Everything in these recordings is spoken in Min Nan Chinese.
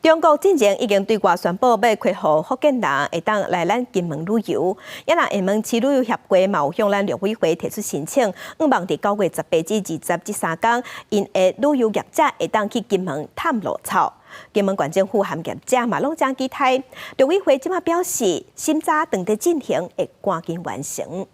中國進前已經對外宣布欲開放福建人會當來咱金門旅遊，也若廈門市旅遊協會嘛有向咱陸委會提出申請，向望佇9月18至20這3工，𪜶的旅遊業者會當去金門探路草。金門縣政府和業者嘛攏誠期待，陸委會這馬表示，審查正佇進行，會趕緊完成。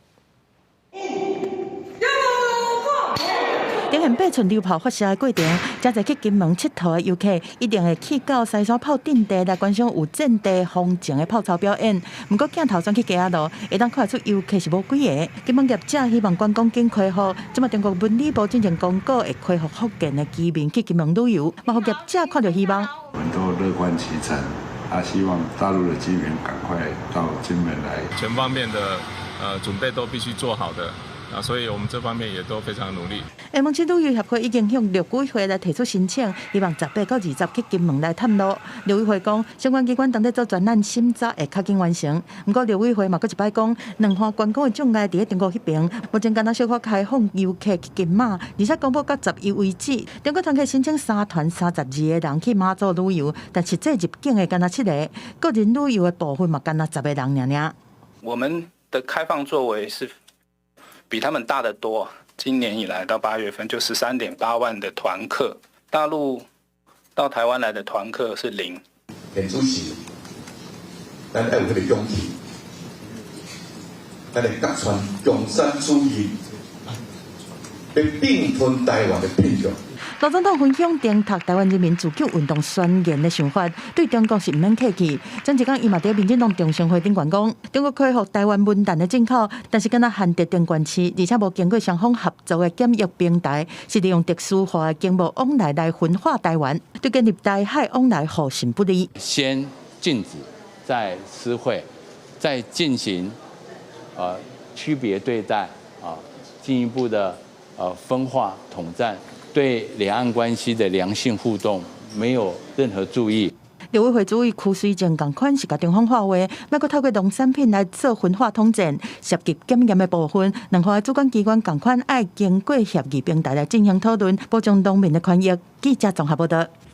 頂現8寸榴炮發射的過程，誠濟去金門𨑨迌的遊客一定會去到西山炮陣地來觀賞有戰地風情的炮操表演。毋過鏡頭轉去街仔路，會當看得出遊客是無幾个。金門業者希望觀光趕恢復，這馬中國文旅部進前公告會開放福建的居民去金門旅遊，嘛予業者看著希望。我們都樂觀其成，啊，希望大陸的居民趕快到金門來。全方面的準備都必須做好的。啊，所以我們這方面也都非常努力。廈門市旅遊協會已經向陸委會來提出申請，希望18到20去金門來探路。陸委會講，相關機關正佇做專案審查，會較緊完成。毋過陸委會嘛閣一擺講，兩岸觀光的障礙佇咧中國彼邊，目前干焦小可開放遊客去金馬，而且公布到11為止，中國團客申請三團32個人去馬祖旅遊，但實際入境的干焦七个，個人旅遊的部分嘛干焦10個人爾爾。我們的開放作為是比他們大得多。今年以來到8月份就13.8萬的團客，大陸到台灣來的團客是零。現主席，咱愛有彼個勇氣，咱會揭穿共產主義欲併吞台灣的騙局。盧總統分享研讀台灣人民自救運動宣言的想法，對中國是毋免客氣。前一工伊嘛佇民進黨中常會頂懸講，中國開放台灣文旦的進口，但是干焦限制登縣市，而且無經過雙方合作的檢疫平台，是利用特殊化的經貿往來來分化台灣，對建立台海往來互信不利。先禁止，再施惠，再進行區別對待啊，進一步的分化統戰。對兩岸關係的良性互動沒有任何助益。陸委會主委邱垂正仝款是共中方喊話，莫閣透過農產品來做分化統戰，涉及檢驗的部分，兩岸的主管機關仝款愛經過協議平台來進行討論，保障農民的權益。記者綜合報道。